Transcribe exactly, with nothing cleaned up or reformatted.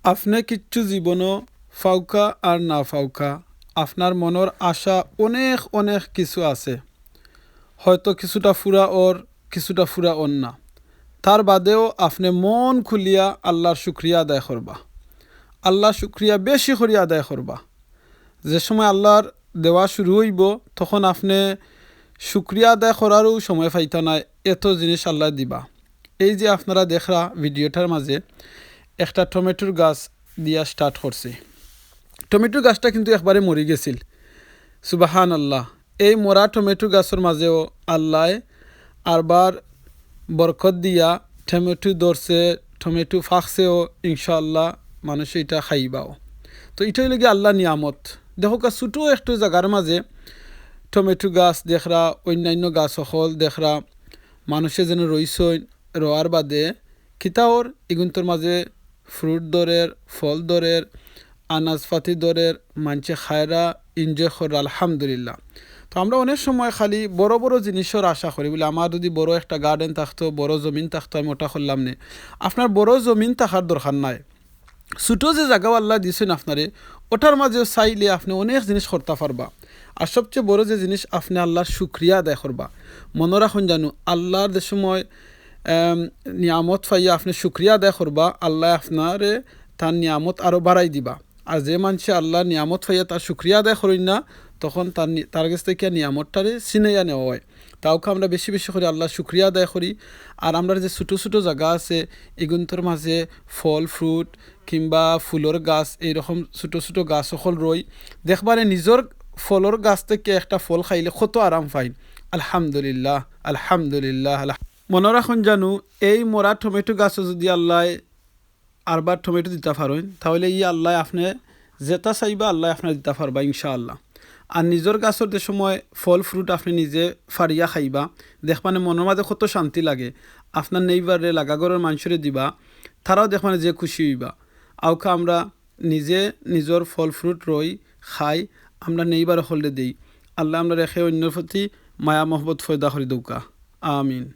আপনে কিচ্ছু জীবনো ফাউকা আর না ফাউকা, আপনার মনর আশা অনেক অনেক কিছু আছে। হয়তো কিছুটা ফুরা অর, কিছুটা ফুরা অর না। তার বাদেও আপনে মন খুলিয়া আল্লার শুকরিয়া আদায় করবা। আল্লার শুকরিয়া বেশি করি আদায় করবা। যে সময় আল্লার দেওয়া শুরু অইবো, তখন আপনে শুকরিয়া আদায় করারও সময় পাইতা নায়, এত জিনিস আল্লায় দিবা। এই যে আপনারা দেখরা ভিডিওটার মাঝে একটা টমেটোর গাছ দিয়া স্টার্ট করছে। টমেটো গাছটা কিন্তু একবারে মরি গেছিল। সুবাহান আল্লাহ। এই মরা টমেটো গাছর মাঝেও আল্লায় আরবার বরকত দিয়া টমেটো ধরছে, টমেটো ফাকছেও, ইনশাআল্লাহ মানুষে ইটা খাইবাও। তো ইটা অইলো গিয়া আল্লার নিয়ামত। দেখউক্কা, ছোটো একটু জাগার মাঝে টমেটো গাছ দেখরা, অইন্যাইন্য গাছ অকল দেখরা, মানুষে যেন রইছইন, রওয়ার বাদে কিতা অর, ইগুন্তর মাঝে ফ্রুট ধরের, ফল ধরের, আনাজপাতি ধরের, মানষে খায়রা, এনজয় কররা, আলহামদুলিল্লাহ। তো আমরা অনেক সময় খালি বড় বড় জিনিসর আশা করি, বুলে আমার যুদি বড় একটা গার্ডেন থাকতো, বড় জমিন থাকতো, আমি ওটা করলাম নে। আপনার বড় জমিন থাকার দরকার নাই, ছোটো যে জাগাও আল্লায় দিছইন আপনারে, ওটার মাঝেও চাইলে আপনে অনেক জিনিস করতা পারবা। আর সবচেয়ে বড় যে জিনিস, আপনে আল্লার শুকরিয়া আদায় করবা। মনো রাখইন জানু, আল্লার যে সময়, এম, নিয়ামত পাইয়া আপনে শুকরিয়া আদায় করবা, আল্লায় আপনারে তার নিয়ামত আরও বাড়াই দিবা। আর যে মানষে আল্লার নিয়ামত পাইয়া তার শুকরিয়া আদায় করইন না, তখন তার নি-, তার গেছ থাকি নিয়ামতটারে ছিনাইয়া নেওয়া অয়। তাউক্কা আমরা বেশি বেশি করি আল্লার শুকরিয়া আদায় করি। আর আমরার যে ছোটো ছোটো জাগা আছে, ইগুন্তর মাঝে ফল ফ্রুট কিংবা ফুলর গাছ, এইরকম ছোটো ছোটো গাছ অকল রই, দেখবারে নিজর ফলর গাছ থাকি একটা ফল খাইলে কত আরাম পাইন। আলহামদুলিল্লাহ, আলহামদুলিল্লাহ, আলহা-, মনো রাখইন জানু, এই মরা টমেটো গাছও যুদি আল্লায় আরবার টমেটো দিতা পারইন, তাইলে ই আল্লায় আপনে যেটা চাইবা, আল্লায় আপনারে দিতা পারবা ইনশাআল্লাহ। আর নিজর গাছর যে সময় ফল ফ্রুট আপনে নিজে ফাড়িয়া খাইবা, দেখবানে মনর মাঝে কত শান্তি লাগে। আপনার নেইবাররে, লাগা ঘরর মানষরে দিবা, তারাও দেখবানে যে খুশি অইবা। আউক্কা আমরা নিজে নিজর ফল ফ্রুট রই, খাই, আমরা নেইবার অকলরে দেই। আল্লায় আমরারে একে অইন্যর প্রতি মায়া মহব্বত পয়দা করি দেউক্কা। আমিন।